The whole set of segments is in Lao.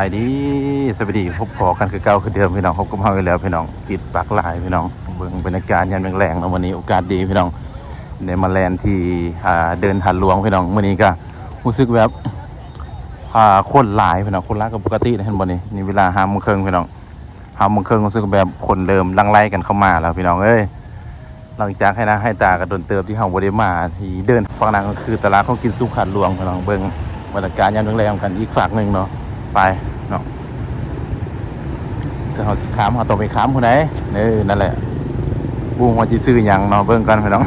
ສະບາຍດີ ສະບາຍດີ ພົບພໍ້ກັນຄືເກົ່າຄືເດີມພີ່ນ້ອງ ພົບກັບເຮົາອີກແລ້ວພີ່ນ້ອງ ຈິດປາກລາຍພີ່ນ້ອງ. ເບິ່ງບັນຍາກາດຍາມແລງໆເນາະ ມື້ນີ້ໂອກາດດີພີ່ນ້ອງ ໄດ້ມາແລ່ນທີ່ ອ່າ ເດີ່ນທາດຫຼວງພີ່ນ້ອງ. ມື້ນີ້ກະຮູ້ສຶກແບບ ອ່າ ຄົນຫຼາຍພີ່ນ້ອງ ຄົນຫຼາຍກວ່າປົກກະຕິ ເຫັນບໍ່ນີ້ ນີ້ເວລາຫ້າໂມງເຄິ່ງພີ່ນ້ອງ. ຫ້າໂມງເຄິ່ງ ຮູ້ສຶກແບບຄົນເລີ່ມຫຼັ່ງໄຫຼກັນເຂົ້າມາແລ້ວພີ່ນ້ອງເອີຍ. ຫຼັງຈາກໃຫ້ໜ້າໃຫ້ຕາກັນດົນເຕີບທີ່ເຮົາບໍ່ໄດ້ມາ ທີ່ເດີ່ນຝັ່ງນັ້ນກໍຄືຕະຫຼາດຂອງກິນສຸກທາດຫຼວງພີ່ນ້ອງ. ເບິ່ງບັນຍາກາດຍາມແລງໆນຳກັນອີກຟາກໜຶ່ງເນາະ. ໄປເນາະ ເຊິ່ງເຮົາຊິຂ້າມ ເຮົາຕ້ອງໄປຂ້າມພຸ້ນໃດ. ເອີ ນັ້ນແຫຼະ ບໍ່ຮູ້ວ່າຊິຊື້ຫຍັງເນາະ ເບິ່ງກ່ອນພີ່ນ້ອງ.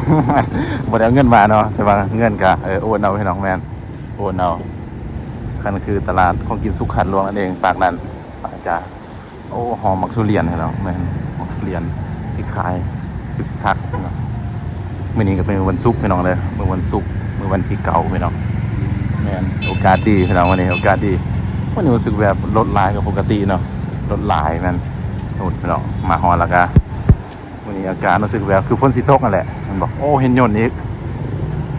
ບໍ່ໄດ້ເອົາເງິນມາເນາະ ແຕ່ວ່າເງິນກະ ເອີ ໂອນເອົາພີ່ນ້ອງ ແມ່ນ ໂອນເອົາ. ຄັນຄືຕະຫຼາດຂອງກິນສຸກທາດຫຼວງນັ້ນເອງ ປາກນັ້ນ ອາດຈະ ໂອ້ ຫໍ່ໝາກທຸລຽນພີ່ນ້ອງ ແມ່ນ ໝາກທຸລຽນທີ່ຂາຍຄືຊິຄັກເນາະ. ມື້ນີ້ກໍເປັນວັນສຸກພີ່ນ້ອງເດີ ມື້ວັນສຸກ ມື້ວັນທີເກົ້າພີ່ນ້ອງ. ແມ່ນ ໂອກາດດີພີ່ນ້ອງ ມື້ນີ້ໂອກາດດີ. ມື້ນີ້ຮູ້ສຶກແບບລົດຫຼາຍກວ່າປົກກະຕິເນາະ ລົດຫຼາຍແມ່ນ ໂອ້ ພີ່ນ້ອງ ມາຮອດແລ້ວກະ ມື້ນີ້ອາກາດຮູ້ສຶກແບບຄືຝົນຊິຕົກຫັ້ນແຫຼະ ແມ່ນບໍ່? ໂອ້ ເຫັນຍົນອີກ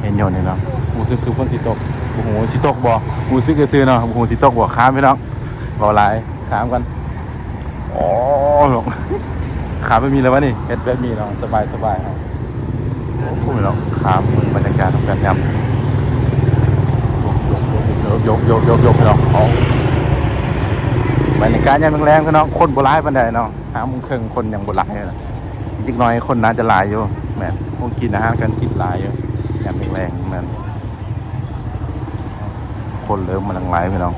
ເຫັນຍົນນີ້ເນາະ ຮູ້ສຶກຄືຝົນຊິຕົກ ບໍ່ຮູ້ຊິຕົກບໍ່ ຮູ້ສຶກຊື່ໆເນາະ ບໍ່ຮູ້ຊິຕົກບໍ່. ຂ້າມພີ່ນ້ອງ ເວົ້າຫຼາຍ ຂ້າມກ່ອນ. ໂອ້ ຂ້າມແບບນີ້ແລ້ວວະນີ້ ເຮັດແບບນີ້ເນາະ ສະບາຍໆເນາະ. ໂອ້ຍເນາະ ຂ້າມ ເບິ່ງບັນຍາກາດນຳກັນຍາມ ຍົກໆໆໆໆ ພີ່ນ້ອງ. ໂອ້ ບັນຍາກາດຍາມແລງໆ ພີ່ນ້ອງ ຄົນບໍ່ຫຼາຍປານໃດເນາະ. ຫ້າໂມງເຄິ່ງຄົນຍັງບໍ່ຫຼາຍນະ ອີກຈັກໜ້ອຍຄົນໜ້າຈະຫຼາຍຢູ່ ແມ່ນ ຂອງກິນ ອາຫານການກິນຫຼາຍຢູ່ ຍາມແລງໆ ແມ່ນ ຄົນເລີ່ມມາຫຼັ່ງໄຫຼພີ່ນ້ອງ.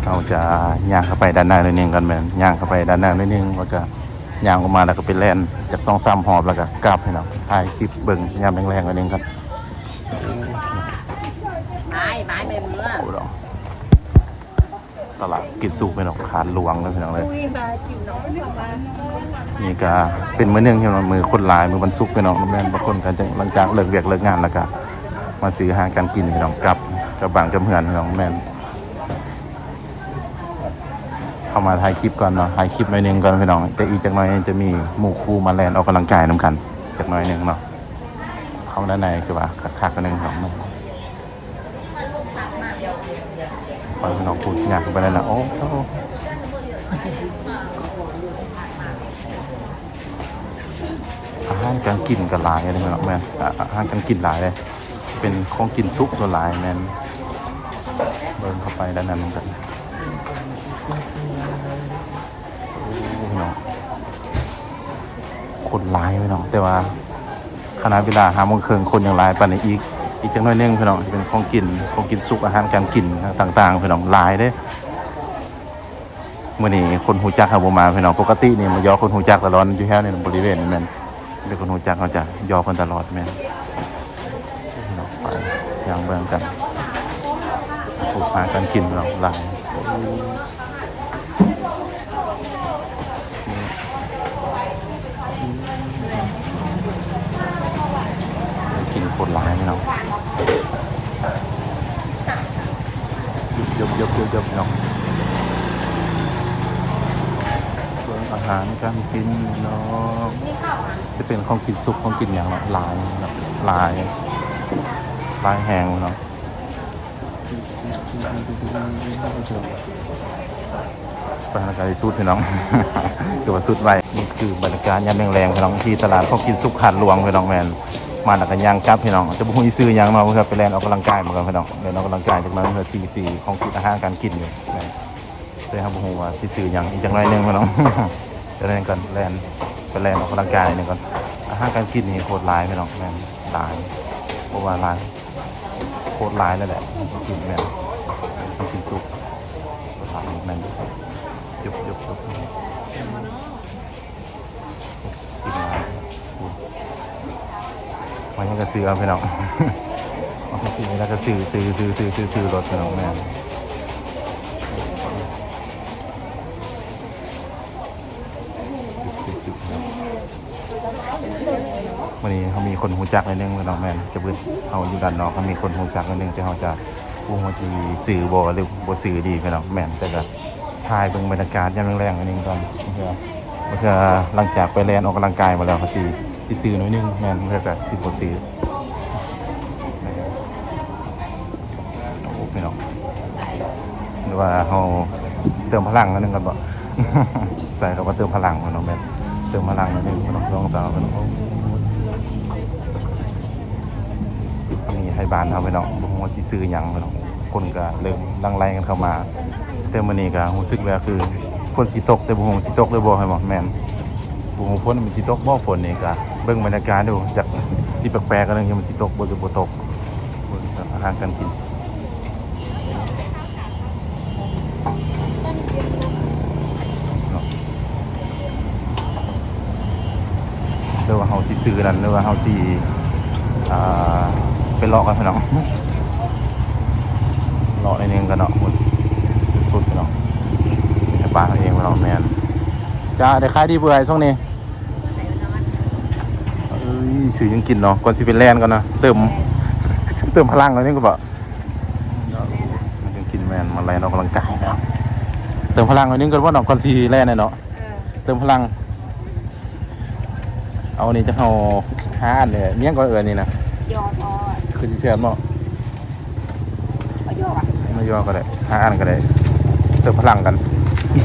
ເຮົາຈະຍ່າງເຂົ້າໄປດ້ານໃນໜ້ອຍໜຶ່ງກ່ອນ ແມ່ນ ຍ່າງເຂົ້າໄປດ້ານໃນໜ້ອຍໜຶ່ງ ແລ້ວກະຍ່າງອອກມາ ແລ້ວກະໄປແລ່ນຈັກສອງສາມຮອບ ແລ້ວກະກັບພີ່ນ້ອງ. ຖ່າຍຄລິບເບິ່ງຍາມແລງໆໜ້ອຍໜຶ່ງກ່ອນ. ໄປ ໄປແມ່ເມືອງ ໂອ້ ຕະຫຼາດກິນສຸກພີ່ນ້ອງ ທາດຫຼວງເດີພີ່ນ້ອງເດີ. ນີ້ກະເປັນມື້ໜຶ່ງທີ່ວ່າມື້ຄົນຫຼາຍ ມື້ວັນສຸກພີ່ນ້ອງ ແມ່ນ ບາງຄົນກໍຈະ ຫຼັງຈາກເລີກວຽກເລີກງານແລ້ວກະມາຊື້ອາຫານການກິນພີ່ນ້ອງ ກັບ ກັບບ້ານກັບເຮືອນພີ່ນ້ອງ. ແມ່ນ ເຮົາມາຖ່າຍຄລິບກ່ອນເນາະ ຖ່າຍຄລິບໜ້ອຍໜຶ່ງກ່ອນພີ່ນ້ອງ ແຕ່ອີກຈັກໜ້ອຍຈະມີໝູ່ຄູ່ມາແລ່ນອອກກຳລັງກາຍນຳກັນຈັກໜ້ອຍໜຶ່ງເນາະ. ເຂົ້າດ້ານໃນຄືວ່າຄັກໆໜຶ່ງພີ່ນ້ອງ. ໄປພີ່ນ້ອງ ພຸ້ນ ຍ່າງເຂົ້າໄປນັ້ນນະ ໂອ້ ອາຫານການກິນກໍຫຼາຍເດ້ພີ່ນ້ອງ ແມ່ນ ອາ ອາຫານການກິນຫຼາຍເດ້ ເປັນຂອງກິນສຸກສ່ວນຫຼາຍ ແມ່ນ ເບິ່ງເຂົ້າໄປດ້ານໃນນຳກັນ. ໂອ້ ພີ່ນ້ອງ ຄົນຫຼາຍພີ່ນ້ອງ ແຕ່ວ່າຂະໜາດເວລາຫ້າໂມງເຄິ່ງ ຄົນຍັງຫຼາຍປານນີ້ອີກ ອີກຈັກໜ້ອຍໜຶ່ງພີ່ນ້ອງ ຈະເປັນຂອງກິນ ຂອງກິນສຸກ ອາຫານການກິນຕ່າງໆ ພີ່ນ້ອງ ຫຼາຍເດ້. ມື້ນີ້ຄົນຮູ້ຈັກເຮົາບໍ່ມາພີ່ນ້ອງ ປົກກະຕິນີ້ມາຢໍຄົນຮູ້ຈັກຕະຫຼອດ ຢູ່ແຖວນີ້ບໍລິເວນນີ້ແມ່ນ ມີແຕ່ຄົນຮູ້ຈັກ ເຮົາຈະຢໍເພິ່ນຕະຫຼອດ ແມ່ນ ໄປຍ່າງເບິ່ງກັນ ຜູ້ຫາການກິນເນາະ ຫຼາຍ ກິນຄົນຫຼາຍເນາະ ຍົບໆໆໆເນາະ ເບິ່ງອາຫານການກິນເນາະ ຈະເປັນຂອງກິນສຸກ ຂອງກິນຫຍັງເນາະ ຫຼາຍເນາະ ຫຼາຍ ຫຼາຍແຮງເນາະ. ໄປຫາການທີ່ສຸດພີ່ນ້ອງ ຖືວ່າສຸດໄວ. ນີ້ຄືບັນຍາກາດຍາມແລງໆ ພີ່ນ້ອງ ທີ່ຕະຫຼາດຂອງກິນສຸກທາດຫຼວງ ພີ່ນ້ອງ ແມ່ນ ມາແລ້ວກໍຍ່າງກັບ ພີ່ນ້ອງ ຈະບໍ່ຮູ້ຊິຊື້ຫຍັງເນາະ ເພື່ອໄປແລ່ນອອກກຳລັງກາຍເໝືອນກັນ ພີ່ນ້ອງ ແລ່ນອອກກຳລັງກາຍຈັກໜ້ອຍ ເພື່ອຊິຊື້ຂອງກິນ ອາຫານການກິນຢູ່ ແມ່ນ ແຕ່ເຮົາບໍ່ຮູ້ວ່າຊິຊື້ຫຍັງ ອີກຈັກໜ້ອຍໜຶ່ງ ພີ່ນ້ອງ ຈະແລ່ນກ່ອນ ແລ່ນ ໄປແລ່ນອອກກຳລັງກາຍໜຶ່ງກ່ອນ. ອາຫານການກິນນີ້ໂຄດຫຼາຍ ພີ່ນ້ອງ ແມ່ນ ຫຼາຍ ເພາະວ່າຫຼາຍ ໂຄດຫຼາຍເລີຍແຫຼະ ກິນແມ່ນ ກິນສຸກ ຫຼາຍແມ່ນ ຍົບໆໆ ກິນຫຼາຍ ໂອ້ ມາຫຍັງກໍຊື້ເອົາ ພີ່ນ້ອງ ມາຫຍັງກໍຊື້ ຊື້ ຊື້ ຊື້ ຊື້ ຊື້ລົດ ພີ່ນ້ອງ ແມ່ນ. ມື້ນີ້ເຮົາມີຄົນຮູ້ຈັກໜ້ອຍໜຶ່ງ ພີ່ນ້ອງ ແມ່ນ ຈະບຶດ ເຮົາຢູ່ດ້ານນອກ ເຮົາມີຄົນຮູ້ຈັກໜ້ອຍໜຶ່ງ ແຕ່ເຮົາຈະບໍ່ຮູ້ວ່າຊິຊື້ບໍ່ ຫຼືບໍ່ຊື້ດີ ພີ່ນ້ອງ ແມ່ນ ແຕ່ກະຖ່າຍເບິ່ງບັນຍາກາດຍາມແລງໆໜ້ອຍໜຶ່ງກ່ອນ ເພື່ອ ເພື່ອຫຼັງຈາກໄປແລ່ນອອກກຳລັງກາຍມາແລ້ວ ເຮົາຊິ ຊິຊື້ໜ້ອຍໜຶ່ງ ແມ່ນ ແລ້ວກະຊິບໍ່ຊື້ ໂອ້ ພີ່ນ້ອງ ວ່າເຮົາຊິເຕີມພະລັງໜ້ອຍໜຶ່ງກ່ອນບໍ? ໃສ່ເຂົ້າມາເຕີມພະລັງເນາະ ແມ່ນເຕີມພະລັງໜ້ອຍໜຶ່ງເນາະ ນ້ອງສາວເນາະ. ອັນນີ້ໄທບ້ານເຮົາພີ່ນ້ອງ ບໍ່ຮູ້ວ່າຊິຊື້ຫຍັງພີ່ນ້ອງ. ຄົນກໍເລີ່ມຫຼັ່ງໄຫຼກັນເຂົ້າມາ ແຕ່ມື້ນີ້ກໍຮູ້ສຶກວ່າຄືຝົນຊິຕົກ ແຕ່ບໍ່ຮູ້ຊິຕົກຫຼືບໍ່ ໃຫ້ບໍ່ ແມ່ນ ບໍ່ຮູ້ຝົນມັນຊິຕົກບໍ່. ຝົນນີ້ກໍເບິ່ງບັນຍາກາດຢູ່ ຈັກຊິແປກໆ ອັນໜຶ່ງ ມັນຊິຕົກບໍ່ຫຼືບໍ່ຕົກ. ເບິ່ງອາຫານການກິນ ເນາະ ຫຼືວ່າເຮົາຊິຊື້ນັ້ນ ຫຼືວ່າເຮົາຊິ ອ່າ ໄປເລາະກັນພີ່ນ້ອງ ເລາະໜ້ອຍໜຶ່ງກັນເນາະ. ພຸ້ນ ສຸດພີ່ນ້ອງ ໃນບ້ານເຮົາເອງພີ່ນ້ອງ. ແມ່ນ ຈະໄດ້ຂາຍດີບໍ່ອ້າຍຊ່ວງນີ້? ເອີຍ ຊື້ຫຍັງກິນເນາະ ກ່ອນຊິໄປແລ່ນກ່ອນນະ ເຕີມ ເຕີມພະລັງໜ້ອຍໜຶ່ງກໍບໍ່ ມັນຍັງກິນແມ່ນ ມາໄລ່ອອກກຳລັງກາຍເນາະ ເຕີມພະລັງໜ້ອຍໜຶ່ງກ່ອນບໍ່ນ້ອງ ກ່ອນຊິແລ່ນເນາະ. ເອີ ເຕີມພະລັງ. ເອົານີ້ຈະເຮົາຫາອັນນີ້ ມີຫຍັງກໍເອີ້ນນີ້ນະ? ຢໍທອດ ຄືຊິແຊບເນາະ. ມາຢໍກະ ມາຢໍກະໄດ້ ຫາອັນກະໄດ້ ເຕີມພະລັງກັນ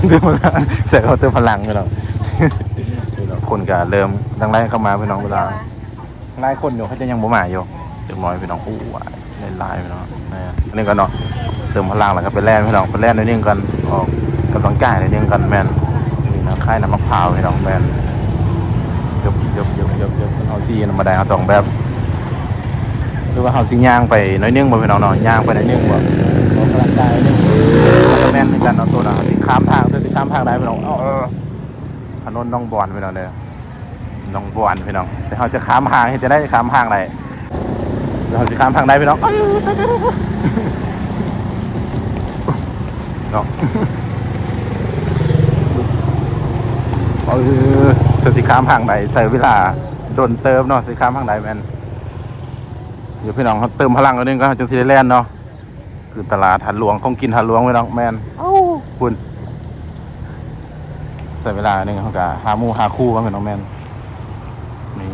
ເຕີມພະລັງ ໃສ່ເຂົ້າເຕີມພະລັງພີ່ນ້ອງ. ພີ່ນ້ອງ ຄົນກະເລີ່ມຫຼັ່ງໄຫຼເຂົ້າມາພີ່ນ້ອງ ເວລາ ຫຼາຍຄົນຢູ່ ເຂົາເຈົ້າຍັງບໍ່ມາຢູ່ ເລັກນ້ອຍພີ່ນ້ອງ. ໂອ້ຍ ຫຼາຍໆ ພີ່ນ້ອງ ແມ່ນ ອັນນີ້ກໍເນາະ ເຕີມພະລັງແລ້ວກໍໄປແລ່ນພີ່ນ້ອງ ໄປແລ່ນໜ້ອຍໜຶ່ງກ່ອນ ອອກກຳລັງກາຍໜ້ອຍໜຶ່ງກ່ອນ. ແມ່ນ ນີ້ນະ ຂາຍນ້ຳໝາກພ້າວພີ່ນ້ອງ. ແມ່ນ ຍົບໆໆໆ ເຮົາຊິນຳບໍ່ໄດ້ ເຮົາຕ້ອງແບບ ຫຼືວ່າເຮົາຊິຍ່າງໄປໜ້ອຍໜຶ່ງບໍ່ພີ່ນ້ອງເນາະ ຍ່າງໄປໜ້ອຍໜຶ່ງບໍ່ ອອກກຳລັງກາຍໜ້ອຍໜຶ່ງ. ແມ່ນຄືກັນເນາະ ໂຊນເຮົາຊິຂ້າມທາງ ເຮົາຊິຂ້າມທາງໃດພີ່ນ້ອງ. ເອີ ຖະໜົນໜອງບອນພີ່ນ້ອງເດີ ໜອງບອນພີ່ນ້ອງ. ແຕ່ເຮົາຈະຂ້າມທາງ ເຮັດຈັ່ງໃດຂ້າມທາງໄດ້ ເຮົາຊິຂ້າມທາງໃດພີ່ນ້ອງ ເນາະ. ເອີ ເຮົາຊິຂ້າມທາງໃດ ໃຊ້ເວລາດົນເຕີບເນາະ ຊິຂ້າມທາງໃດ. ແມ່ນ ດຽວພີ່ນ້ອງເຮົາເຕີມພະລັງໜ້ອຍໜຶ່ງກ່ອນ ເຮົາຈຶ່ງຊິໄດ້ແລ່ນເນາະ. ຄືຕະຫຼາດທາດຫຼວງ ຂອງກິນທາດຫຼວງພີ່ນ້ອງ. ແມ່ນ ເອົ້າ ພຸ້ນ ໃຊ້ເວລາໜຶ່ງ ເຮົາກະຫາໝູ່ຫາຄູ່ກັນພີ່ນ້ອງ. ແມ່ນ ນີ້